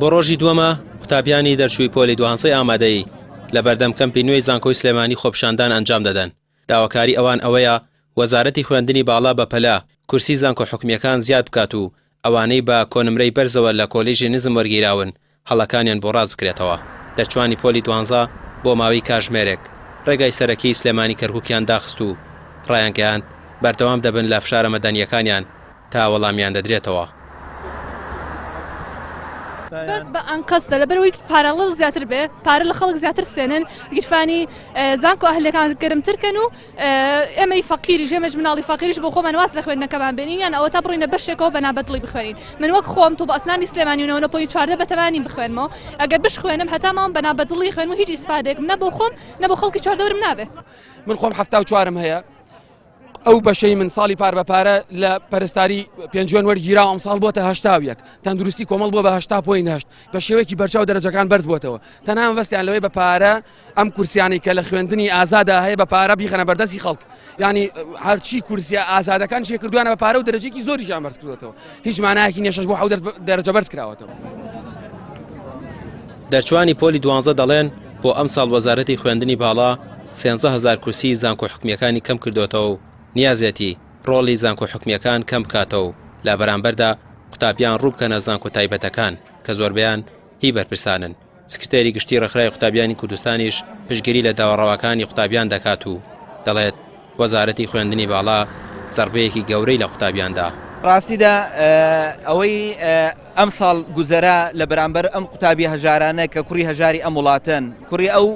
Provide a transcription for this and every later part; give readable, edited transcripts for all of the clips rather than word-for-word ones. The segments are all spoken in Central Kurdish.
بۆ ڕۆژی دووەمە قوتابیانی دەرچووی پۆلی دوانزەی ئامادەیی لە بەردەم کەمپی نوێی زانکۆی سلێمانی خۆپیشاندان ئەنجام دەدەن، داواکاری ئەوان ئەوەیە وەزارەتی خوێندنی باڵا بەپەلە کورسی زانکۆ حکومییەکان زیاد بکات و ئەوانەی بە کۆنمرەی بەرزەوە لە کۆلیژی نزم وەرگیراون هەڵەکانیان بۆ ڕاست بکرێتەوە. دەرچوانی پۆلی دوانزە بۆ ماوەی کاژمێرێک ڕێگای سەرەکیی سلێمانی کەرکوکیان داخست و ڕایانگەیاند بەردەوام دەبن لە فشارە مەدەنییەکانیان تا وەڵامیان دەدرێتەوە. بەس بە ئەنقەستە لەبەرئەوەی پارەڵ زیاتر بێ پارە لە خەڵک زیاتر سێنن گیرفانی زانکۆ ئەهلیەکان گەرمتر کەن و ئێمەی فەقیریش ئێمەش مناڵی فەقیریش بۆ خۆمان واز لە خوێندنەکەمان بێنین یان ئەوەتا بڕۆینە بەشێکەوە بە نابەدڵی بخوێنین من وەک خۆم تۆ بە ئەسنانی سلێمانی و نەوەنە پۆلی 14 بەتەمانیم بخوێنمەوە ئەگەر بشخوێنم هەتا ماوم بە نابەدڵی خوێنم و هیچ ئیسفادێکم نە بۆ خۆم نە بۆ خەڵکی چواردەورم نابێ. من خۆم 74م هەیە ئەو بەشەی من ساڵی پار بە پارە لە پەرستاری پێنجوێن وەرگیرا ئەمساڵ بۆتە 81 تەندروستی کۆمەڵ بۆ بە 80.8 بە شێوەیەکی بەرچاو دەرەجەکان بەرز بۆتەوە تەنها مەبەستیان لەوەی بە پارە ئەم کورسیانەی کە لە خوێندنی ئازادا هەیە بە پارە بیخەنە بەردەستی خەڵک ینی هەرچی کورسیە ئازادەکان چێ کردوانە بە پارە و دەرەجێکی زۆریشیان بەرز کردوێتەوە هیچ مانایەکی نیە شەش بۆ حەوت دەرەجە بەرز کراوەتەوە. دەرچوانی پۆلی دوانزە دەڵێن بۆ ئەمساڵ وەزارەتی خوێندنی باڵا 13 هەزار کورسیی زانکۆ حکومییەکانی کەم کردۆتەوە و نیازیەتی ڕۆڵی زانکۆ حکومییەکان کەم بکاتەوە و لە بەرامبەردا قوتابیان ڕوو بکەنە زانکۆ تایبەتەکان کە زۆربەیان هی بەرپرسانن. سکرتێری گشتی ڕێکخراوی قوتابیانی کوردستانیش پشتگیری لە داوا ڕەواکانی قوتابیان دەکات و دەڵێت، وەزارەتی خوێندنی باڵا زەڕبەیەکی گەورەی لە قوتابیان دا. ڕاستیدا ئەوەی ئەمساڵ گوزەرا لە بەرامبەر ئەم قوتابیە هەژارانە کە کوڕی هەژاری ئەم وڵاتەن، کوڕی ئەو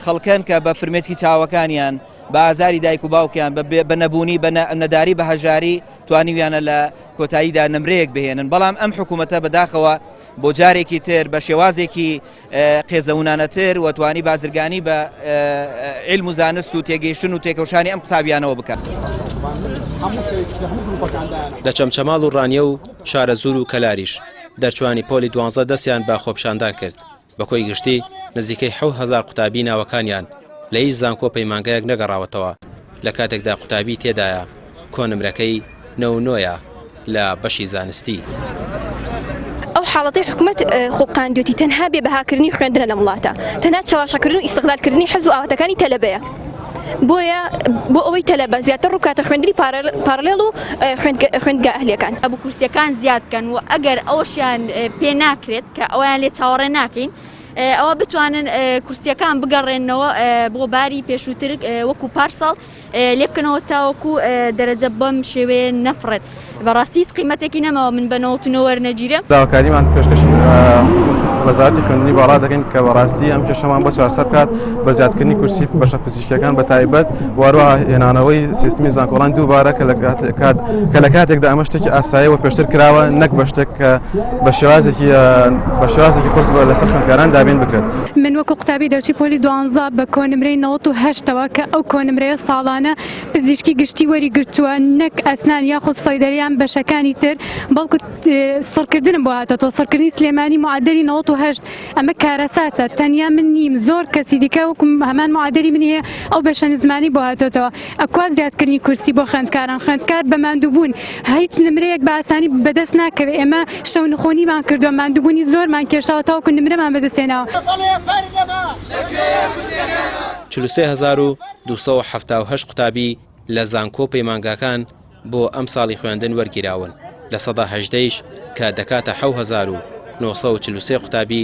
خەڵکەن کە بە فرمێسکی چاوەکانیان، بە ئازاری دایک و باوکیان، بە نەبوونی، بە نەداری، بە هەژاری توانیویانە لە کۆتاییدا نمرەیەک بهێنن، بەڵام ئەم حکوومەتە بەداخەوە بۆ جارێکی تر بە شێوازێکی قێزەونانەتر و توانی بازرگانی بە عیلم و زانست و تێگەیشتن و تێکەوشانی ئەم قوتابیانەوە بکات. لە چەمچەماڵ و ڕانیە و شارەزوور و کەلاریش دەرچوانی پۆلی دوانزە دەستیان بە خۆپیشاندان کرد، بە کۆی گشتی نزیکەی 7000 قوتابی ناوەکانیان لە هیچ زانکۆ پەیمانگایەک نەگەڕاوەتەوە، لە کاتێکدا قوتابی تێدایە کۆنمرەکەی نەونۆیە لە بەشی زانستی. ئەو حاڵەتەی حکومەت خوڵقاندوێتی تەنها بێ بەهاکردنی خوێندنە لەم وڵاتە، تەنها چەواشەکردن و ئیستغلالکردنی حەز و ئاواتەکانی تەلەبەیە. بۆیە بۆ ئەوەی تەلەبە زیاتر ڕووبکاتە خوێندنی پارالێڵ و خوێندگا ئەهلیەکان. ئەبوو کورسیەکان زیاد بکەن و ئەگەر ئەوەشیان پێ ناکرێت کە ئەویان لێ چاوەڕێ ناکەین ئەوە بتوانن کورسیەکان بگەڕێنەوە بۆ باری پێشووتر وەکو پارساڵ لێبکەنەوە تاوەکو دەرەجە بەم شێوەیە نەفڕێت بەڕاستی هیچ قیمەتێکی نەماوە من بە 99 وەرنەگیرێم. داواکاریمان پێشکەشی وەزارەتی خوێندنی باڵا دەکەین کە بەڕاستی ئەم کێشەمان بۆ چارەسەر بکات بە زیادکردنی کورسی بەشە پزیشکیەکان بە تایبەت و هەروەها هێنانەوەی سیستمی زانکۆڵان دووبارە کە لە کات کە لە کاتێکدا ئەمە شتێکی ئاسایی و پێشتر کراوە نەک بە شتێک کە بە شێوازێکی بە شێوازێکی قورس لەسەر خوێندکاران دابین بکرێت. من وەکو قوتابی دەرچووی پۆلی دوانزە بە کۆنمرەی 98ەوە کە ئەو کۆنمرەیە ساڵانە پزیشکی گشتی وەری گرتووە نەک ئەسنان یاخود صەیدەلە یان بەشەکانی تر بەڵکو سڕکردنم بۆ هاتۆتەوە سڕکردنی سلێمانی معەدەلی 98 ئەمە کارەساتە تەنیا من نیم زۆر کەسی دیکە وەکو هەمان معەدەلی منی هەیە ئەو بەشە نزمانەی بۆ هاتۆتەوە ئەکوا زیادکردنی کورسی بۆ خوێندکاران خوێندکار بە ماندووبوون هیچ نمرەیەک بە ئاسانی بەدەست ناکەوێت ئێمە شەونخۆنیمان کردووە ماندووبوونی زۆرمان کێشاوە تاوەکو نمرەمان بەدەست هێناوە. 43278 قوتابی لە زانکۆ و پەیمانگاکان بۆ ئەمساڵی خوێندن وەرگیراون، 18% یش کە دەکاتە 7943 قوتابی،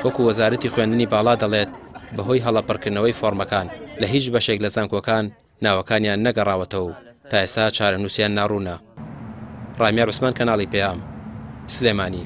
وەکو وەزارەتی خوێندنی باڵا دەڵێت بەهۆی هەڵە پڕکردنەوەی فۆڕمەکان لە هیچ بەشێک لە زانکۆکان ناوەکانیان نەگەڕاوەتەوە و تا ئێستا چارەنووسیان ناڕوونە. ڕامیار عوسمان کەناڵی پەیام، سلێمانی.